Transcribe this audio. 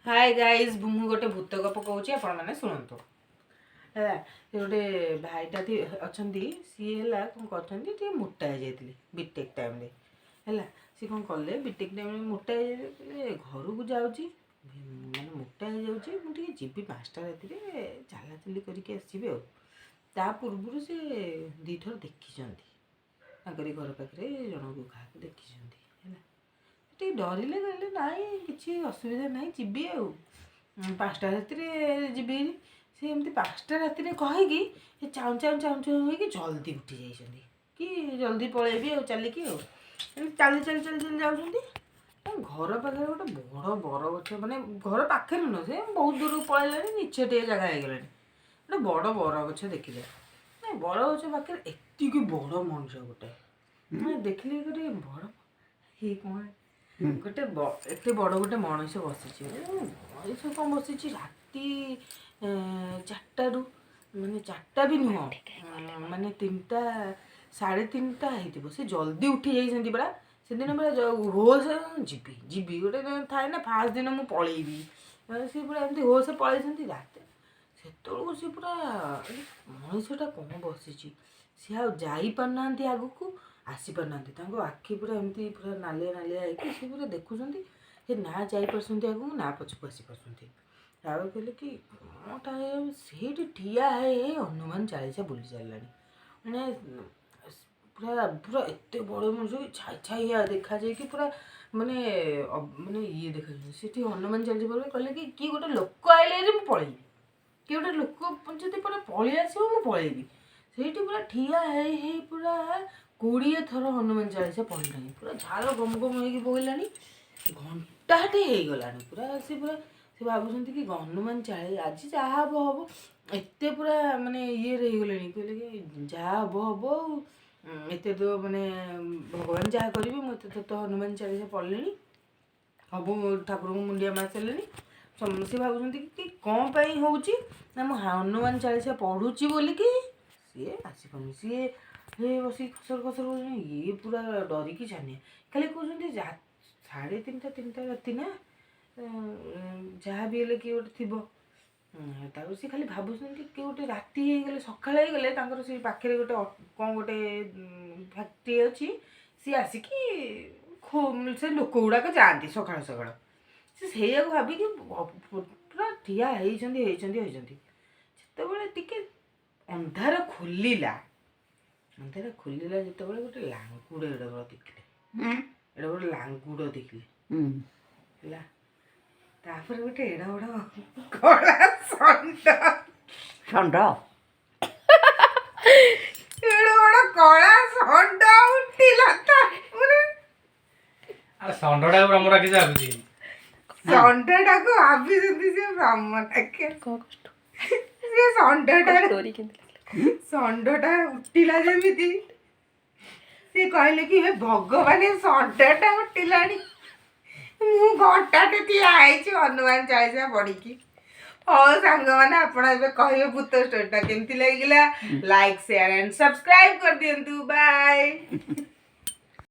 ହାଏ guys, ମୁଁ ଗୋଟେ ଭୂତ ଗପ କହୁଛି, ଆପଣମାନେ ଶୁଣନ୍ତୁ। ହେଲା, ସେ ଗୋଟେ ଭାଇଟା ଅଛନ୍ତି। ସିଏ ହେଲା କ'ଣ କରିଛନ୍ତି, ଟିକେ ମୋଟା ହେଇଯାଇଥିଲେ ବିଟେକ୍ ଟାଇମ୍ରେ। ହେଲା, ସିଏ କ'ଣ କଲେ, ବିଟେକ୍ ଟାଇମ୍ରେ ମୋଟା ହେଇଯାଇଥିଲେ। ଘରକୁ ଯାଉଛି, ମାନେ ମୋଟା ହେଇଯାଉଛି, ମୁଁ ଟିକେ ଯିବି 5ଟା ରାତିରେ ଚାଲାଚାଲି କରିକି ଆସିବି। ଆଉ ତା ପୂର୍ବରୁ ସେ ଦୁଇଥର ଦେଖିଛନ୍ତି, ତାଙ୍କରି ଘର ପାଖରେ ଜଣକୁ କାହାକୁ ଦେଖିଛନ୍ତି। ହେଲା, ଟିକେ ଡରିଲେ, କହିଲେ ନାଇଁ, କିଛି ଅସୁବିଧା ନାହିଁ, ଯିବି ଆଉ 5ଟା ରାତିରେ ଯିବି। ସେ ଏମିତି 5ଟା ରାତିରେ କହିକି ସେ ଚାଉଁ ଚାଉଁ ଚାଉଁ ଚାଉଁ ହେଇକି ଜଲ୍ଦି ଉଠି ଯାଇଛନ୍ତି କି ଜଲ୍ଦି ପଳେଇବି ଆଉ ଚାଲିକି। ଆଉ ଏମିତି ଚାଲି ଚାଲି ଚାଲି ଚାଲି ଯାଉଛନ୍ତି। ତାଙ୍କ ଘର ପାଖରେ ଗୋଟେ ବଡ଼ ବରଗଛ, ମାନେ ଘର ପାଖରେ ନୁହଁ, ସେ ବହୁତ ଦୂରକୁ ପଳେଇଲାଣି, ନିଛାଟିଆ ଜାଗା ହେଇଗଲାଣି। ଗୋଟେ ବଡ଼ ବରଗଛ ଦେଖିଲେ। ମାନେ ବରଗଛ ପାଖରେ ଏତିକି ବଡ଼ ମଣିଷ ଗୋଟେ, ମାନେ ଦେଖିଲେ ଗୋଟେ ବଡ଼ ଇଏ କ'ଣ ଗୋଟେ ଏତେ ବଡ଼ ଗୋଟେ ମଣିଷ ବସିଛି। ମଣିଷ କ'ଣ ବସିଛି ରାତି 4ଟାରୁ, ମାନେ 4ଟା ବି ନୁହଁ, ମାନେ 3ଟା 3:30 ହେଇଥିବ। ସେ ଜଲ୍ଦି ଉଠି ଯାଇଛନ୍ତି ପରା ସେଦିନ ପୁରା ହୋସ ଯିବି ଯିବି ଗୋଟେ ଥାଏ ନା, ଫାଷ୍ଟ ଦିନ ମୁଁ ପଳେଇବି। ସେ ପୁରା ଏମିତି ହୋସ ପଳେଇଛନ୍ତି ରାତି ସେତେବେଳକୁ। ସେ ପୁରା ମଣିଷଟା କ'ଣ ବସିଛି, ସିଏ ଆଉ ଯାଇପାରୁନାହାନ୍ତି, ଆଗକୁ ଆସିପାରୁନାହାନ୍ତି। ତାଙ୍କ ଆଖି ପୁରା ଏମିତି ପୁରା ନାଲିଆ ନାଲିଆ ହେଇକି ସେ ପୁରା ଦେଖୁଛନ୍ତି। ସେ ନା ଯାଇପାରୁଛନ୍ତି ଆଗକୁ, ନା ପଛକୁ ଆସିପାରୁଛନ୍ତି। ତାପରେ କହିଲେ କି କ'ଣଟା, ସେଇଠି ଠିଆ ହେଇ ହେଇ ହନୁମାନ ଚାଳିଶା ବୋଲି ଚାଲିଲାଣି। ମାନେ ପୁରା ପୁରା ଏତେ ବଡ଼ ମଣିଷ କି ଛାଇ ଛାଇଆ ଦେଖାଯାଇକି ପୁରା ମାନେ ମାନେ ଇଏ ଦେଖାଯାଉଛି। ସେଠି ହନୁମାନ ଚାଳିଶା ପଢ଼ିଲେ। କହିଲେ କି କିଏ ଗୋଟେ ଲୋକ ଆଇଲେ ମୁଁ ପଳେଇବି, କିଏ ଗୋଟେ ଲୋକ ଯଦି ପୁରା ପଳେଇ ଆସିବ ମୁଁ ପଳେଇବି। ସେଇଠି ପୁରା ଠିଆ ହେଇ ହେଇ ପୁରା 20 ଥର ହନୁମାନ ଚାଳିଶା ପଢ଼ିଲାଣି। ପୁରା ଝାଳ ଗମ ଗମ ହେଇକି ବୋହିଲାଣି, ଘଣ୍ଟାଟେ ହେଇଗଲାଣି ପୁରା। ସେ ପୁରା ସେ ଭାବୁଛନ୍ତି କି ହନୁମାନ ଚାଳିଶା ଆଜି ଯାହା ହବ ହବ। ଏତେ ପୁରା ମାନେ ଇଏରେ ହେଇଗଲେଣି। କହିଲେ କି ଯାହା ହବ ହବ ଆଉ ଏତେ ତ ମାନେ ଭଗବାନ ଯାହା କରିବେ, ମୁଁ ଏତେ ତ ହନୁମାନ ଚାଳିଶା ପଢ଼ିଲିଣି, ସବୁ ଠାକୁରଙ୍କୁ ମୁଣ୍ଡିଆ ମାରି ସାରିଲିଣି। ସମସ୍ତେ ଭାବୁଛନ୍ତି କି କ'ଣ ପାଇଁ ହେଉଛି ନା, ମୁଁ ହନୁମାନ ଚାଳିଶା ପଢ଼ୁଛି ବୋଲିକି ସିଏ ଆସିପାରୁନି। ସିଏ ହେ ବସିକି ଖସର ଖସର କହୁଛନ୍ତି। ଇଏ ପୁରା ଡରିକି ଛାନିଆ। ଖାଲି କହୁଛନ୍ତି 3:30 3ଟା ରାତି ନା, ଯାହା ବି ହେଲେ କିଏ ଗୋଟେ ଥିବ। ତାପରେ ସେ ଖାଲି ଭାବୁଛନ୍ତି କିଏ ଗୋଟେ ରାତି ହେଇଗଲେ, ସକାଳ ହେଇଗଲେ ତାଙ୍କର ସେଇ ପାଖରେ ଗୋଟେ କ'ଣ ଗୋଟେ ଫ୍ୟାକ୍ଟ୍ରି ଅଛି। ସିଏ ଆସିକି ସେ ଲୋକ ଗୁଡ଼ାକ ଯାଆନ୍ତି ସକାଳ ସକାଳ। ସେ ସେଇଆକୁ ଭାବିକି ପୁରା ଠିଆ ହେଇଛନ୍ତି ହେଇଛନ୍ତି ହେଇଛନ୍ତି। ଯେତେବେଳେ ଟିକେ ଅନ୍ଧାର ଖୋଲିଲା, ଅନ୍ଧାର ଖୋଲିଲା ଯେତେବେଳେ, ଗୋଟେ ଲାଙ୍ଗୁଡ଼ ଏଡ଼େ ବଡ଼ ଦେଖିଲେ, ଏଡ଼େ ବଡ଼ ଲାଙ୍ଗୁଡ଼ ଦେଖିଲେ। ହେଲା, ତାପରେ ଗୋଟେ ଏଡ଼େ ବଡ଼ କଳା ଷଣ୍ଢ। ଷଣ୍ଢ। ଏଡ଼େ ବଡ଼ କଳା ଷଣ୍ଢ ଉଠିଲା। ତାପରେ ଆଉ ଷଣ୍ଢଟାକୁ ବ୍ରହ୍ମ ରାକ୍ଷସ ଭାବୁଛି। ଷଣ୍ଢଟାକୁ ଭାବିଛନ୍ତି ସେ ବ୍ରହ୍ମ ରାକ୍ଷସ। ସେ ଷଣ୍ଢଟା ଷଣ୍ଢଟା ଉଠିଲା ଯେମିତି, ସିଏ କହିଲେ କି ହେ ଭଗବାନ, ଏ ଷଣ୍ଢଟା ଉଠିଲାଣି, ମୁଁ ଘଣ୍ଟାଟେ ଠିଆ ହେଇଛି ହନୁମାନ ଚାଳିଶା ପଢିକି। ହଉ ସାଙ୍ଗମାନେ, ଆପଣ ଏବେ କହିବେ ଭୂତ ଷ୍ଟୋରିଟା କେମିତି ଲାଗିଲା। ଲାଇକ୍, ସେୟାର ଆଣ୍ଡ ସବସ୍କ୍ରାଇବ କରିଦିଅନ୍ତୁ। ବାଏ।